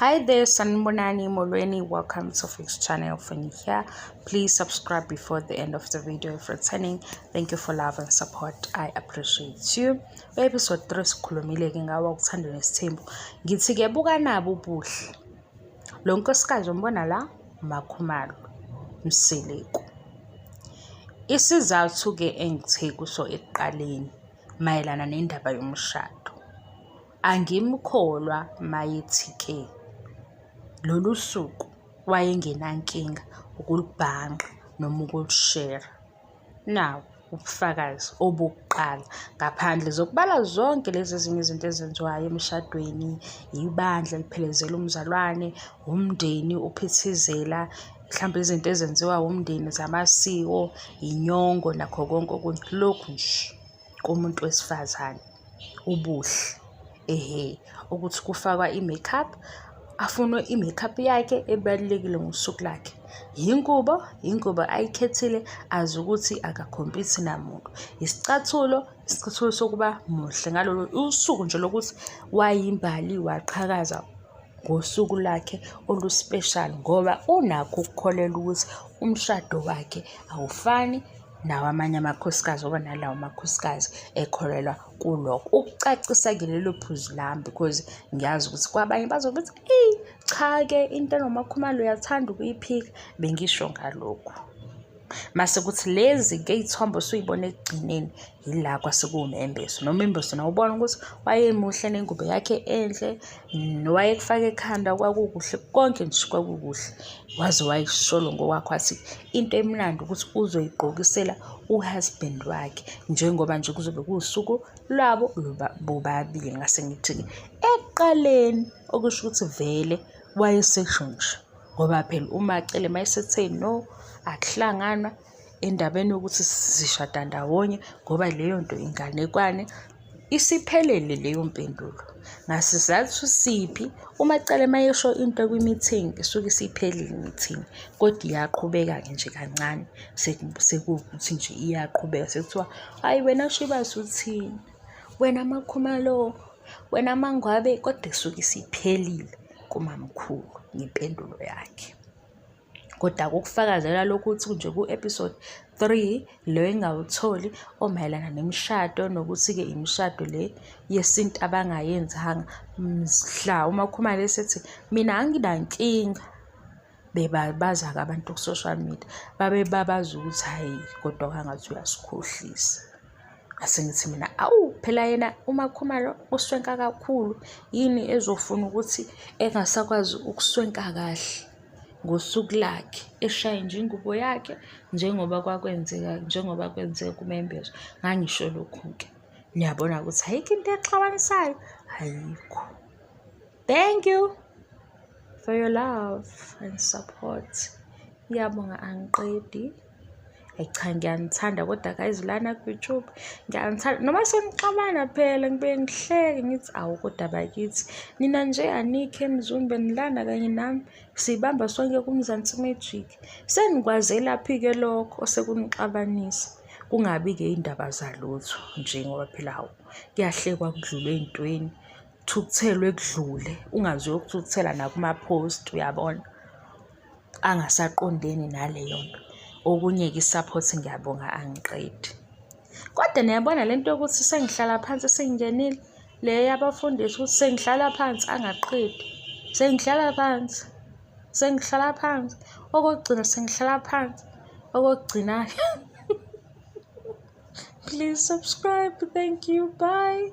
Hi there, Sanibonani Molweni. Welcome to Fix Channel. If you're here, please subscribe before the end of the video. If returning, thank you for love and support. I appreciate you. Episode 3 sikhulumile ke ngawo ukuthanda nesithembu. Ngithi ke buka nabo ubuhle. Lo nkosikazi umbona la uMakhumalo Mseleku. Isizathu ke engithe kuso ekuqaleni mayelana nendaba yomshado. Angimkholwa mayethi-ke lolu suku wayengenankinga ukulubhanqa noma ukulushera. Nawu ubufakazi obokuqala ngaphandle zokubala zonke lezi ezinye izinto ezenziwayo emshadweni, ibandla liphelezela umzalwane, umndeni uphithizela, mhlawumbe izinto ezenziwa umndeni zamasiko, inyongo nakho konke okunye. Lokhu nje komuntu wesifazane. Ubuhle, ehhe, ukuthi kufakwa i-makeup, afunwe i-makeup yakhe ebalulekile ngosuku lakhe. Yingubo, ingubo ayikhethile azi ukuthi akakhompyithi namuntu. Isicathulo, isicathulo sokuba muhle ngalolo usuku nje lokuthi wayimbali waqhakaza ngosuku lakhe olu-special ngoba unakho ukukholelwa ukuthi umshado wakhe awufani nawamanye amakhosikazi ngoba nalawo makhosikazi ekholelwa kulokho. Ukucacisa-ke lelo phuzu lami because ngiyazi ukuthi kwabanye bazobe bethi, eyi cha-ke into enoMakhumalo uyathanda ukuyiphika, bengisho ngalokhu. Mase kuthi lezi-ke iy'thombe osuy'bona ekugcineni yila kwase kuwumembeso. Nomembeso nawe ubona ukuthi wayemuhle nengubo yakhe enhle, nowayekufaka ekhanda kwakukuhle, konke nje kwakukuhle. Waze wayisholo ngokwakhe wathi into emnandi ukuthi uzoyigqokisela u-husband wakhe njengoba nje kuzobe kuwusuku lwabo bobabili. Ngase ngithi-ke ekuqaleni okusho ukuthi vele wayesesho nje ngoba phela uMaCele mayesethe no akuhlanganwa endabeni yokuthi sishada ndawonye ngoba leyo nto inganekwane isiphelele leyo mpendulo. Ngasizathu siphi uMaCele mayesho into kwi-meeting isuke isiphelile i-meeting kodwa iyaqhubeka-ke nje kancane sekuwukuthi nje iyaqhubeka sekuthiwa hhayi wena Shibase uthini, wena MaKhumalo, wena MaNgwabe kodwa isuke isiphelile kumamkhulu ngempendulo yakhe. Kodwa ukufakazela lokhu ukuthi nje ku-episode 3 lo engawutholi omayelana nemishado nokuthi-ke imishado le yesintu abangayenzanga mhla uMakhumalo esethi mina anginankinga bebabaza-ke abantu ku-social media babebabaza ukuthi hhayi kodwa kwangathi uyasikhohlisa. Ngase ngithi mina awu phela yena uMakhumalo uswenka kakhulu yini ezofuna ukuthi engasakwazi ukuswenka kahle ngosuku lakhe eshaye nje ingubo yakhe njengoba kwakwenzeka njengoba kwenzeka kumembeso. Ngangisho lokhu-ke. Niyabona ukuthi ayikho into exabanisayo, ayikho. Thank you for your love and support. Ngiyabonga angiqedi. Ayi cha ngiyanithanda kodwa guys lana ku-YouTube ngiyanithanda noma senixabana phela ngibuye ngihleke ngithi awu kodwa bakithi nina nje anikho emzumbe nilana kanye nami sibamba sonke kuMzansi Magic. Senikwazelaphi-ke lokho osekunixabanisa kungabi-ke indaba zalutho nje ngoba phela hawu kuyahlekwa kudlulwe ey'ntweni thukuthelwe kudlule ungaze uyokuthukuthela nakuma-post uyabona. Angasaqondene naleyo nto. Okunye-ke i-support ngiyabonga angiqedi. Kodwa niyabona le nto yokuthi sengihlala phansi sengingenile, le yabafundisi ukuthi sengihlala phansi angaqedi, sengihlala phansi, sengihlala phansi, okokugcina sengihlala phansi, okokugcina-ke. Please subscribe. Thank you. Bye.